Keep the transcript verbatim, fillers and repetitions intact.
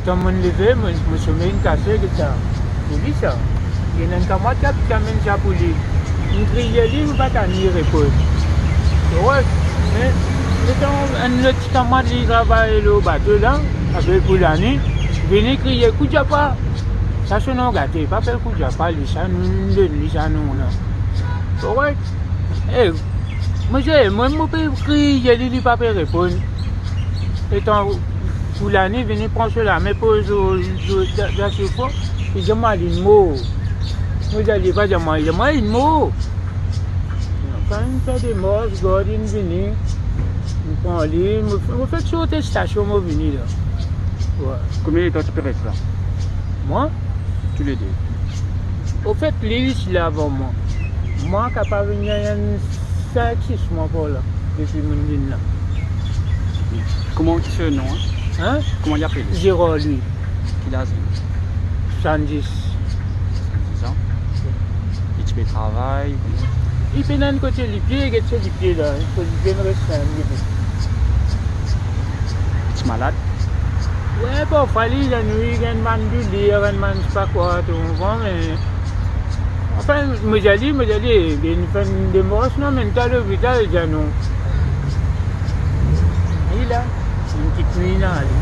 Kan mo leve, mo, mo some inn kase, get sa. Mo dir sa. Ena enn kamarad ki ti amenn sa pou li. Mo kriye li, mo pa tann li reponn. Wi, me, letan enn lot ti kamarad li travay lor bato la, apel Poulani, vini kriye, "Koudjapa!" Sa so nom gate, pa apel Koudjapa, li sa nou donn li sa nom la. Wi. E, mo dir, mwa mo pe kriye li, li pa pe reponn. Letan Poulani vini pran so lame poz lor, lor, dan, dan so fron, li dir mwa li mor. Mo dir li, pa dir mwa, li dir mwa li mor. Kan inn fer demars, gard inn vini, mo pran li, mo, mo fer so atestasion, mo vini la. Wi. Konbien letan ti pe res la? Mwa? Toulede. Anfet, li, li ti la avan mwa. Mwa kapav ena enn sink, sis mwa par la, depi mo vinn la. Kouma ti so nom, en? En? Kouma li apele? Gérard Louis. Ki laz li? Swasanndis. Swasanndis an. Li ti pe travay? Li pena enn kote lipie, get so lipie la, so lipie inn res enn lipie. Ti malad? Wi, parfwa li, li ena enn bann douler, enn bann sipa kwa, to konpran, me, anfin, mo dir li, mo dir li, "Be, nou fer enn demars, nou amenn twa lopital," li dir non. Li la, enn ti knwi la, li.